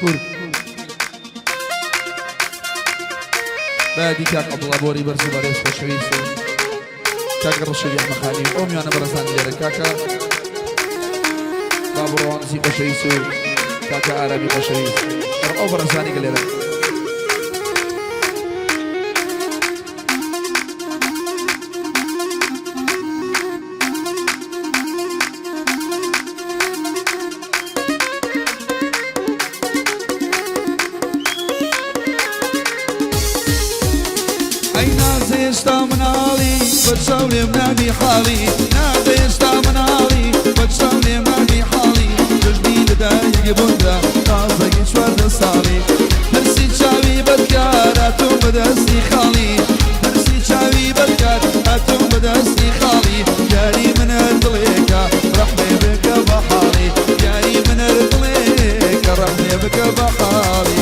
باکوور بەیادی کاک عەبدوڵا بۆری بەرز و بەڕێز خۆشەویست و کاکە ڕەشیدی ئەحمەخانی و ئەو میوانە بەڕێزان لێرە کاکە بابوڕوانزی خۆشەویست و کاکە ئارامی خۆشەویست ئەو بەڕێزانی کە لێرە. ئەی نازێ هێشتا مناڵی بە چاو لێم نابی حاڵی نازێ هێشتا مناڵی بە چاو لێم نابی حاڵی جەژنی لەدایک بووندا تازەگی 14 ساڵی ترسی چاوی بەدکار هاتووم بەدەستی خاڵی ترسی چاوی بەدکار هاتووم بەدەستی خاڵی یاری منە دڵێکە ڕەحمێ بکە بە حاڵی یاری منە دڵێکە ڕەحمێ بکە بە حاڵی.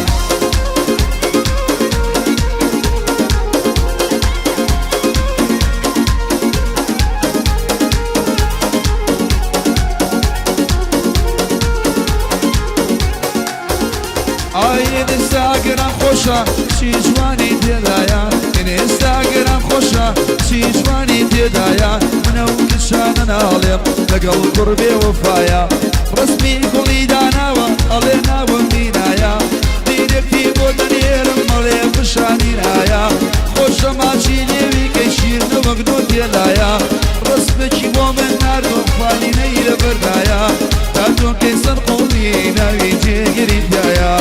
ئای ئینستاگرام خۆشە چی جوانی تێدایە ئینستاگرام خۆشە چی جوانی تێدایە منە و کچانە ناڵێم لەگەڵ کوڕ بێ وەفایە ڕسمی گوڵی داناوە ئەڵێ ناوم مینایە دیرێکتی بۆ دەنێرم ئەڵێ پشانی نایە خۆشە ماچی لێوی کەی شیرنە وەک نۆ تێلایە ڕسمێکی بۆ من ناردوم فالینەی لەبەردایە تا تۆکەی سەر قۆڵی ناوی جێگری تایە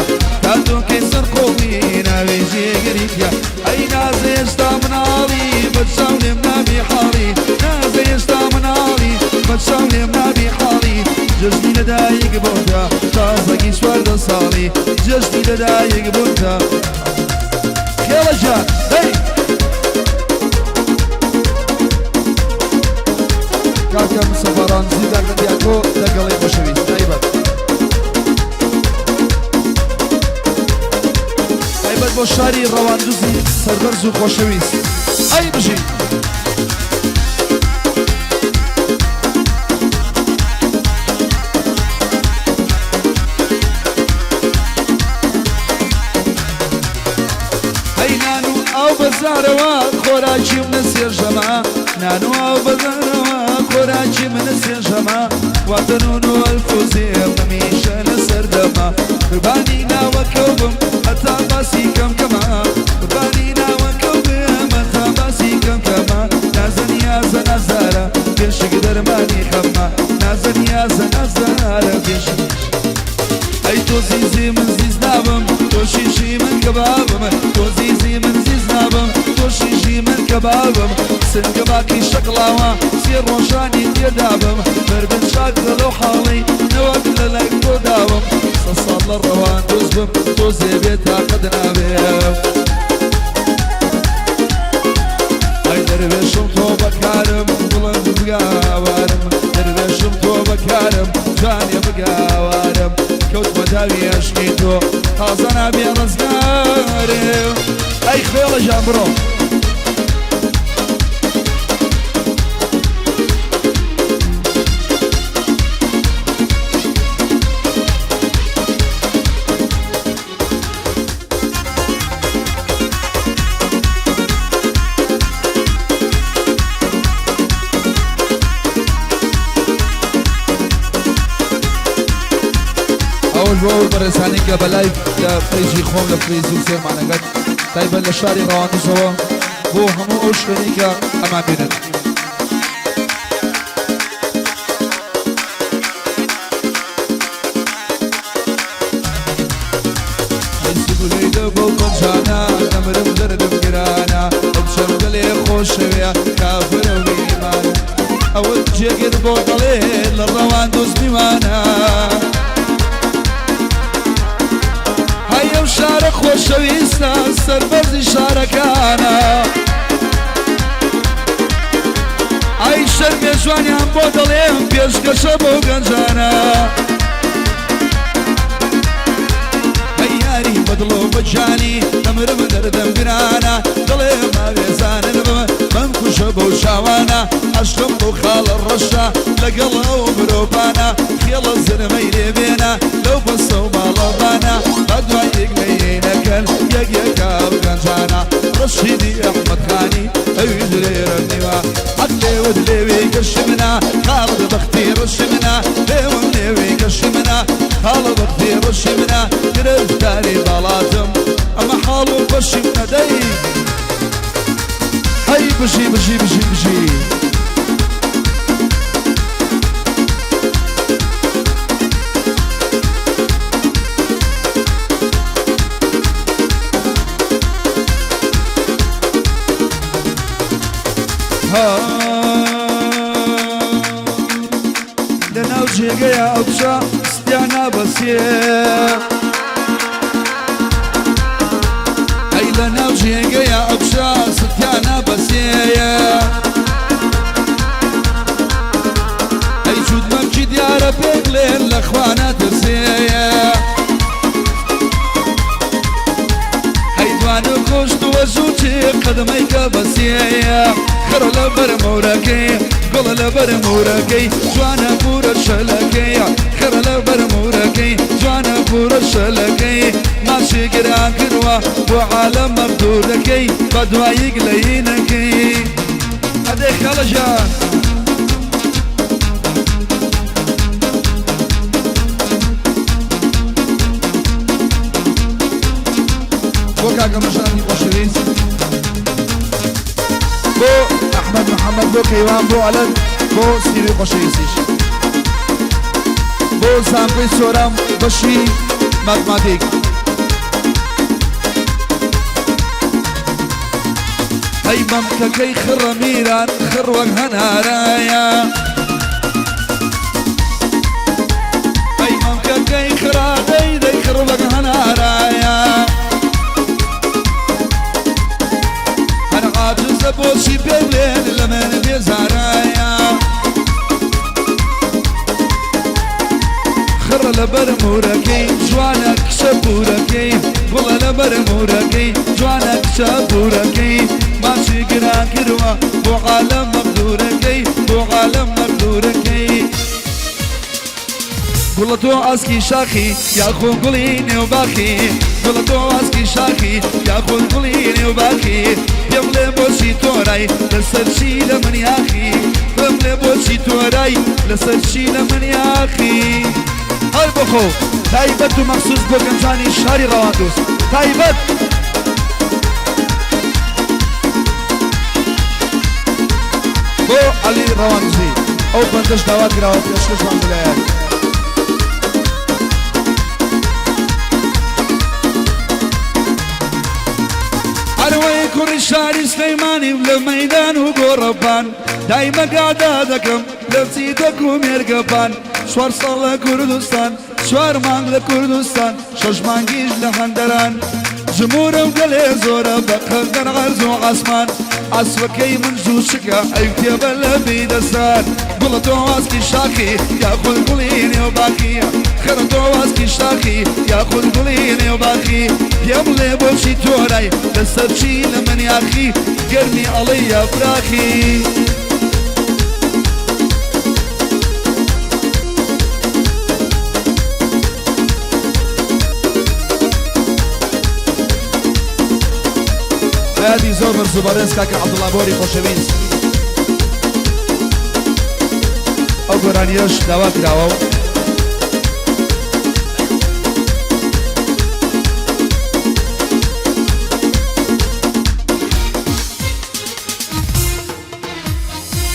تا تۆکەی سەر قۆڵی ناوی جێگری تیا ئەی نازێ هێشتا مناڵی بە چاو لێم نابی حاڵی نازێ هێشتا مناڵی بە چاو لێم نابی حاڵی جەژنی لەدایک بوونتا تازەگی 14 ساڵی جەژنی لەدایک بوونتا خێڵەجان هەی کاکە مستەفا ڕامزی کاکە دیاکۆ دەگەڵی خۆشەویست تایبەت تایبەت بۆ شاری ڕەواندوزی سەربەرز و خۆشەویست ئەی بژی. ئەی نان و ئاو بەزارەوە خۆراکی منە سێژەمە نان و ئاو بەزارەوە خۆراکی منە سێژەمە واتە نون و ئەلفوزێم هەمیشە لەسەر دەمە قوربانی ناوەکەو بم هەتا باسی کەم کەمە قوربانی ناوەکەو بم هەتا باسی کەم کەمە نازە نیازە نازارە بێشک دەرمانی خەمە نازە نیازە نازارە بێشک ئەی تۆ زیزی من زیز نابم تۆ شیشی من کەبابم تۆ زیزی من زیز نابم تۆ شیشی من کەبابم سنگە باقی شەقڵاوە سێ ڕۆژانی تێدابم بەربن چاک لەو حاڵی نەوەک لە لای تۆ داوم سە ساڵ لە ڕەوان دۆز بم تۆزێ بێ تاقەت نابێم ئەی دەروێشم تۆ بەکارم بڵند بگاوارم دەروێشم تۆ بەکارم جانێ بگاوارم کەوتمە داوی عشقی تۆ تازە نابێ ڕزگارم ئەی خوێڵە ژان بڕۆ. ئەوەش بۆ ئەو بەڕێزانەی کە بە live لە page ی خۆم لە فەیسبوک سێرمانەکەن تایبەت لە شاری ڕەواندزەوە بۆ هەموو ئەو شوێنەی کە ئەمان بینن. دەمرم دەردم گرانە ئەو دڵێ خۆشەوێ کافرە و ئیمان ئەوە جێگر بۆ دەڵێ لە ڕەوان دۆست میوانە هەی ئەو شارە خۆشەویستە سەربەرزی شارەکانە ئای شەرمێ جوانیان بۆ دەڵێم پێشکەشە بۆ گەنجانە ئەی یاری بەدڵ و بەجانی دەمرم دەردەم گرانە دڵێ ماوێزانن بم بەم کوشە بەو چاوانە عەشقم بۆ خاڵە ڕەشە لەگەڵ ئەو مرۆڤانە خێڵە زرمەی لێ بێنە لەو بەسە و ماڵەبانە. ڕەشیدی ئەحمەد خانی ئەویش لێرە نیوە. حەق لێوت لێوی گەشی منە، خاڵت بەختی ڕەشی منە، لێوم لێوی گەشی منە، خاڵت بەختی ڕەشی منە، گرفتاری باڵاتم ئەمە حاڵ و بەشی منە. دەی هەی بژی بژی بژی بژی. لەناو جێگەیە ئەو کچە ستیان نابەسێ، ئەی لەناو جێگەیە ئەو کچە ستیان نابەسێ، ئەی جووت مەمکی دیارە پێی بڵێن لە خوا ناترسێ. هەی دوان و کوشت وە زووچی قەدمەی کە بەسیەیە، خڕ لەبەر مورەکەی، گوڵ لەبەر مورەکەی، جوانە پورە شەلەکەی، خڕ لەبەر مورەکەی، جوانە پورە شەلەکەی، ماچی گران کردوە بۆ عالەم مەغدور دەکەی، بە دوایی گلەیی نەکەی. ئەدەی خاڵە گیان. بۆ کاکە مەشانی خۆشەویست، بۆ ئەحمەد محەممەد، بۆ کەیوان، بۆ ئەلەند، بۆ سیروی خۆشەویستیش، بۆ زانکۆی سۆران بەشی ماتماتیک. ئەی مەمکەکەی خڕە میران خڕ وەک هەنارایە، ئەی مەمکەکەی خڕا دەی دەی خڕ وەک هەنارایە، هەر عاجزە بۆچی پێ بڵێن لە من بێزارایە. خڕە لەبەر مورەکەی، جوانە کچە پورەکەی، گوڵە لەبەر مورەکەی، جوانە کچە پورەکەی، ماچی گران کردوە بۆ عالەم مەغدورەکەی، بۆ عالەم مەغدورەکەی. گوڵە تۆ ئاسکی شاخی یاخۆ گوڵی نێو باخی، گوڵە تۆ ئاسکی شاخی یاخۆ گوڵی نێو باخی، پێم بڵێ بۆچی تۆرای لەسەر چی لە من یاخی، پێم بڵێ بۆچی تۆرای لەسەر چی لە من یاخی. هەر بخۆ تایبەت و مەخسوس بۆ گەنجانی شاری ڕەواندوز تایبەت. بۆ عەلی ڕەواندوزی ئەو بەندەش داوا کراوە پێشکەشمان بلایەن. ئەروەی کوڕی شاری سلەیمانی و لە مەیدان و گۆڕەپان دایمە گادا دەکەم لە چیتەک و مێرگەپان. 4 ساڵ لە کوردستان، 4 مانگ لە کوردستان، 6 مانگیش لە هەندەران. جمورە و گەلێ زۆرە بە قەدەر عەرز و عاسمان، ئاسوەکەی من زوو شکا ئەی کتێبە لە بیدەستان. گوڵە تۆ ئاسکی شاخی یاخود گوڵی نێو باخی، خەرە تۆ ئاسکی شاخی یاخود گوڵی نێو باخی، پێم بڵێ بۆچی تۆرای لەسەر چی لە من یاخی، گەرمی ئەڵێی یا فراخی. یادی زۆر بەرز و بەڕێز کاکە عەبدوڵا بۆری خۆشەویست، ئەو گۆرانیەش داوا کراوە و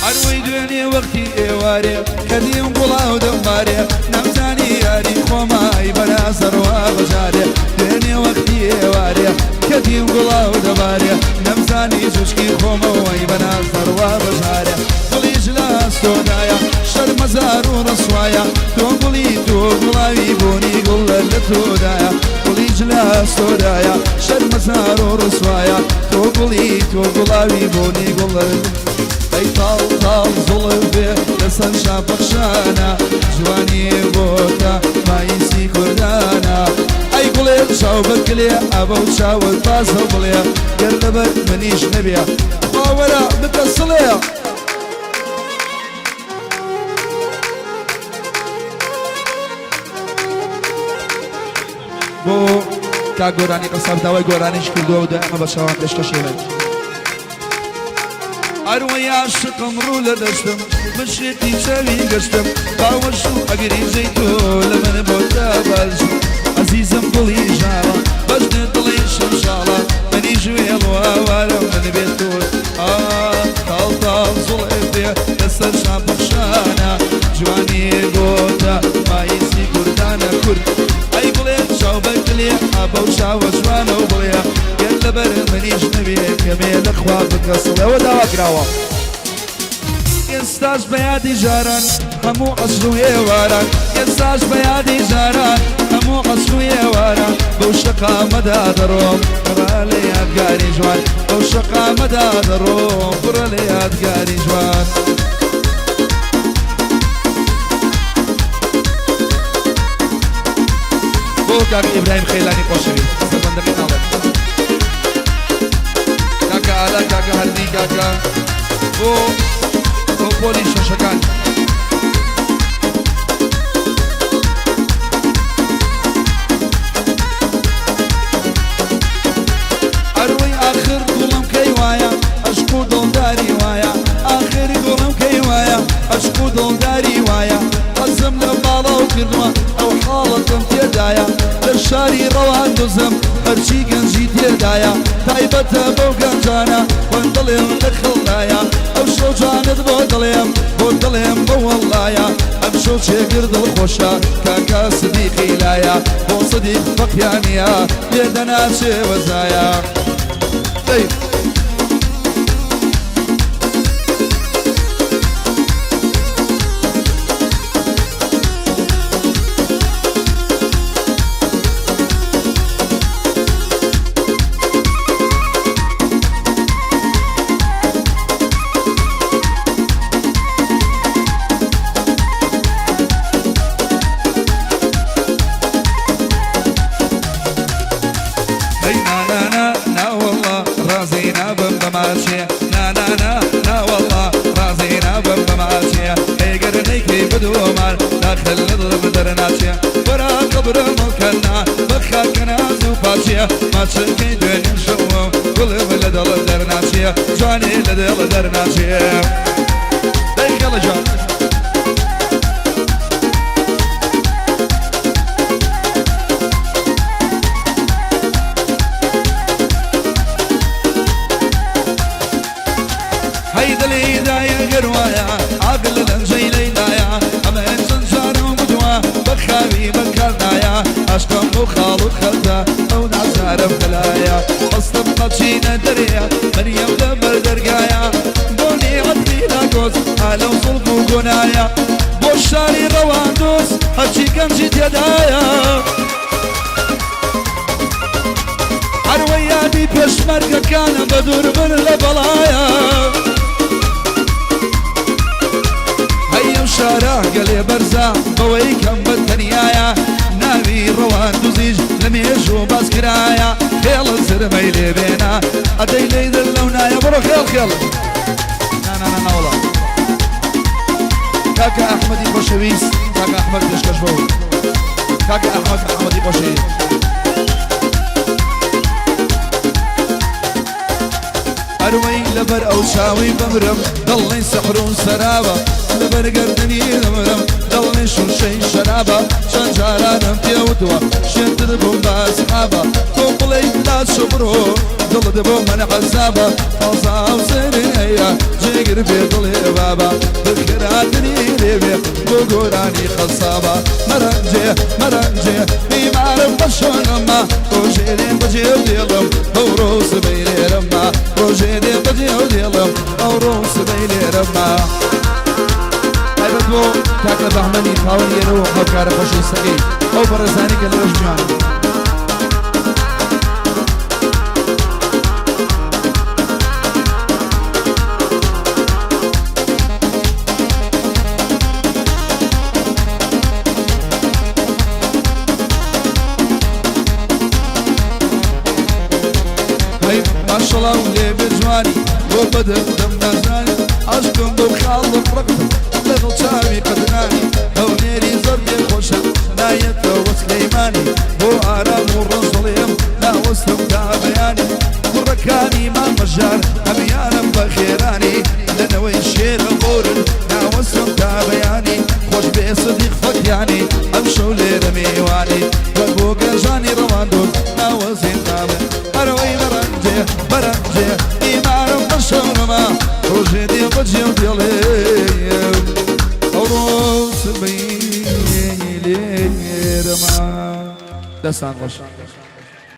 ئەروەی دوێنێ وەختی ئێوارێ کە دیم گوڵاو دەمبارێ، نەمزانی یاری خۆمای بەرازەڕوا بەجارێ. دوێنێ وەختی ئێوارێ کە دیم گوڵاو دەبارێ، نەمزانی جوچکی خۆمەوەی بەنازەڕوا بەجارێ. گوڵیش لە ئەستۆدایە شەرمەزار و ڕسوایە، تۆ گوڵی تۆ گوڵاوی بوونی گوڵ لە تۆدایە. گوڵیش لە ئەستۆدایە شەرمەزار و ڕسوایە، تۆ گوڵی تۆ گوڵاوی بوونی گوڵ. ئەی تاڵ تاڵ زوڵف بێ لەسەر شاپەخشانە، جوانی بۆتە مایسی کوردانە. ئەی گوڵێ چاو بەکلێ ئەبە و چاوت بازە بڵێ، گەر لەبەر منیش نەبێ خواوەرە بکە سڵێ. بۆ کاک گۆرانی قەساب داوای گۆرانیش کردووە و ئێمە بە چاوان پێشکەشی بێت. ئەروەی عاشقم ڕوو لە دەستم من شێتی چاوی گەشتم باوەش و ئەگریجەی تۆ لە من بۆتە بەش ئەزیزم گوڵی ژاڵە بەژنێ دڵی شمشاڵە منیش وێڵ و ئاوارم من بێ تۆ تاڵ تاڵ زوڵێ بێ لەسەر شان پەخشانە جوانی بۆتە مایسی کوردانە کورد ئەی بڵێ چاو بە گلێ ئابە و چاوە جوانە و بڵێ گەر لەبەر منیش نەبێ کەمێ لەخوا بکە سڵەوە داوا کراوە. ئێستاش بە یادی جاران هەموو عەسر و ئێواران ئێستاش بە یادی جاران هەموو عەسر و ئێواران بەو شەقامەدا دەڕۆم پڕە لە یادگاری جوان بەو شەقامەدا دەڕۆم پڕە لە یادگاری جوان. بۆ کاک ئیبراهیم خەیلانی خۆشەویست سەربەندەکەی ناڵێم کاکە ئالا کاکە هەردی کاکە بۆ بۆ پۆلی شەشەکان ئەروەی ئاخر گوڵم کەی وایە ئەشق و دڵداری وایە ئاخر گوڵم کەی وایە ئەشق و دڵداری وایە حەزم لە باڵاو کردووە ئەو حاڵەتم تێدایە لە شاری ڕەواندوزم هەرچی گەنجی تێدایە تایبەتە بەو گەنجانە وەن دڵێم لە خڵدایە ئەو شەو جوانت بۆ دڵێم بۆ دڵێم بە وەڵڵایە ئەم شەو چێگر دڵ خۆشە کاکا سدیقی لایە بۆ سدیق فەقیانیە لێ دەناچێ وەزایە دەی. هەی نانانا ناوەڵڵا ڕازی نابم بە ماچێ نانانا ناوەڵڵا ڕازی نابم بە ماچێ ئەگەر نەیکەی بدۆمان داخل لە دڵم دەرناچێ وەرا قەبرم هەڵکەنە بە خاکە ناز و پاچێ ماچەکەی دوێنێ شەوم گوڵم لە دڵ دەرناچێ جوانێ لە دڵ دەرناچێ دەی خێڵە جوان. هەی دڵی دایە گەر وایە عاقل لە لەنجەی لەیلایە ئەمە چەند جارم گوتووە بە خاوی بەکار نایە عاشقم بۆ خاڵ و خەتە ئەو نازارم بەلایە مەستم مەچینە دەرێ مەریەم لە بەر دەرگایە بۆنی عەتری لاگۆز ئالەو زوڵف و گۆنایە بۆ شاری ڕەواندوز هەرچی گەنجی تێدایە هەروە یادی پێشمەرگەکانە بە دوور بن لە بەڵایە هەی ئەم شارە گەلێ بەرزە بەوەی کەم بە تەنیایە ناوی ڕەواندوزیش لە مێژوو باس کرایە خێڵت زرمەی لێ بێنە ئەدەی لێی دل لەو نایە بڕۆ خێڵ خێڵ ناناناناوڵا کاکە ئەحمەدی خۆشەویست کاکە ئەحمەد پێشکەش بەو کاکە ئەحمەد محەمەدی خۆشەویست ئەروەی لەبەر ئەو چاوەی بمرم دڵی سەحر و سەرابە لەبەر گەردنی دەمرم دڵی شوشەی شەرابە چەند جارانم پێوتووە شێتر بووم بە ئەسحابە تۆ بڵێی لاچ بڕۆ دڵت بۆ من عەزابە تازە ئەو سەرەیە جێگر بێ دڵێ بابە بخێراتنی لێوێ بۆ گۆرانی خەسابە مەرەنجێ مەرەنجێ بیمارم بە شۆنمە ڕۆژێ دێ بەجێ دێڵم ئەو ڕۆ سبەی لێرەمە ڕۆژێ دێ بەجێ دێڵم ئەو ڕۆ سبەی لێرەمە. تایبەت بۆ کاکە بەهمەنی خاوەنی ئێرە و هاوکارە خۆشەویستەکەی ئەو بەڕێزانی کە لەوێش میوانن. هەی ماشەڵا و لێ بێ جوانی بۆ بەدەم دەم نازانی عاشقم بەو خاڵم ڕەقم لەگەڵ چاوی قەدرانی هەولێری زۆر پێ خۆشە نایەتەوە سلەیمانی بۆ ئارام و ڕەنج دڵێم مامەژار هەمیانم بەخێرانی لە نەوەی شێرە بۆرن ناوەسم تا بەیانی خۆش بێ سدیق فەتیانی ئەمشەو لێرە میوانی وەک بۆ گەنجانی ڕەواندوز ناوەزین تا بە هەرەوەی بەرەنجێ بەرەنجێ ئیمانم بە شەونما ڕۆژێ دێ بەجێم دێڵێ ئەوڕۆ سبەی لێرەما دەستان خۆش.